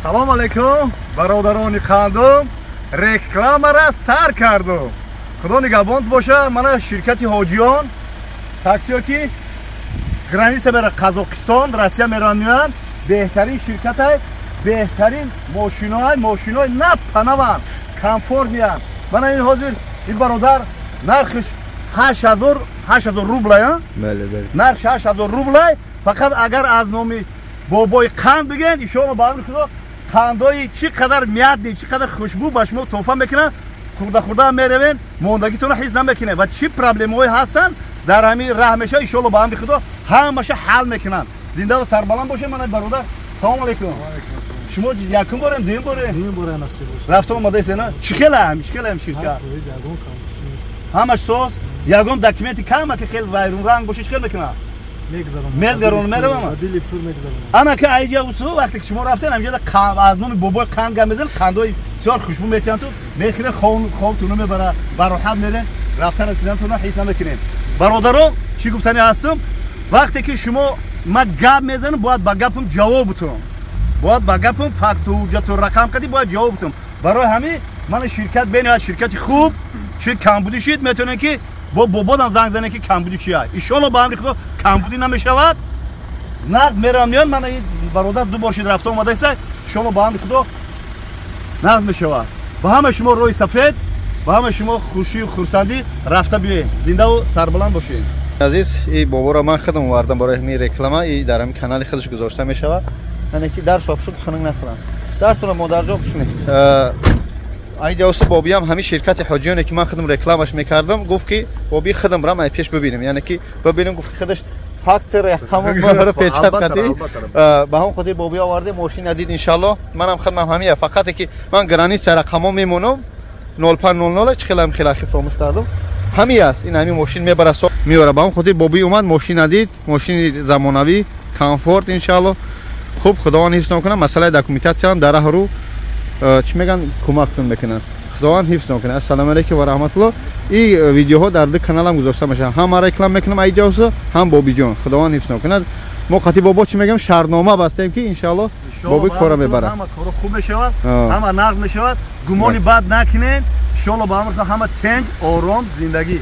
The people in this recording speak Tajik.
Салом алейкум, бародарони қандум, рекламара сар кардум. Худо нигаҳбонт боша. Мана ширкати Ҳоҷиён таксиё ки граница мера Қазоқистон, Россия мераванд меоянд, беҳтарин ширкатай, беҳтарин мошиноай, мошинои напанаванд, комфортниянд. Мана ин ҳозир ин бародар нархиш 8000, 8000 рублай, а? Бале, бале. Нархш 8000 рублай. Фақат агар аз номи бобои қанд бигӯянд, иншоалло ба амри Худо қандои чӣ қадар мятный, чӣ қадар хушбӯ ба шумо тӯҳфа мекунанд. Хурда хурда меравен, мондагитонро ҳис намекунед ва чӣ проблемаҳое ҳастанд дар ҳамин раҳ мешавад, иншоалло ба амри Худо ҳамаша ҳал мекунанд. Зинда ва сарбаланд бошед. Мана бародар, салом алейкум. Шумо якум борем, дуюм борем? Дуюм борем, насиб бошад. Рафта омадаистена? Чӣ хелам, чӣ хелам ширкат? Ҳамаш соз, ягон документи кама ки хел вайрунранг боша, чӣ хел мекунад? Мезгарон меравам. Дили пур мегзаронам. Ана ки айҷа усу вақте ки шумо рафтен, ҳамҷода аз номи бобои қанд гап мезанед, қандои бисёр хушбӯ метиҳанд, ту мехӯред, хобтуно мебара, бароҳат мерен, рафтан расидантуно ҳис намекунед. Бародаро, чӣ гуфтани ҳастам? Вақте ки шумо ман гап мезанам, бояд ба гапам ҷавоб бутам, бояд ба гапам факту ҳуҷҷату рақам кадӣ бояд ҷавоб бутам. Барои ҳамин мана ширкат бениҳоят ширкати хуб, чӣ камбудӣ шид, метавонед ки бо бободам занг занед ки камбудӣ чия. Иншоалло ба амри Худо камбудӣ намешавад. Нағз меравам меояд. Мана ин бародар ду бор шид рафта омадаиста, иншоалло ба амри Худо нағз мешавад. Ба ҳама шумо роҳи сафед, ба ҳама шумо хушию хурсандӣ, рафта биёем, зиндаву сарбаланд бошед. Азиз, и боборо ман худам овардам барои ҳамин реклама, и дар ҳамин канали худаш гузошта мешавад. Яъне ки дар шоф шуд, хунук нахӯрам. Дартона модарҷон хушме. Айҷа бобиам ҳамин ширкати Ҳоҷиёне ки ман худам рекламаш мекардам, гуфт ки боби худам рам ай пеш бибинем, яъне ки бибинем, гуфт худаш фактор ҳамон муҳру печат кардӣ. Ба ҳамон хотир боби оварде, мошина дид, иншалло. Манам худам ҳамия, фақате ки ман граница рақамо мемонам 0500, чӣ хелам хеле ахи фаромӯш кардам. Ҳамин аст, ин ҳамин мошин мебара, меора. Ба ҳамон хотир боби омад, мошина дид, мошини замонавӣ, комфорт, иншалло. Хуб, Худованд ҳифз кунад. Масъалаи документатсиям дар раҳ рӯ чӣ мегӯянд, кӯмактон мекунанд. Худованд ҳифз кунад. Ассалому алайкум ва раҳматулло. И видеоҳо дар ду каналам гузошта мешаванд, ҳам ман реклама мекунам айҷавса, ҳам бобиҷон. Худованд ҳифз кунад. Мо қати бобо чӣ мегӯям, шартнома бастем ки иншалло боби кора мебарад. Ҳама коро хуб мешавад, ҳама нағз мешавад, гумони бад накунед. Иншоалло ба амр ҳама тенҷ, ором зиндагӣ.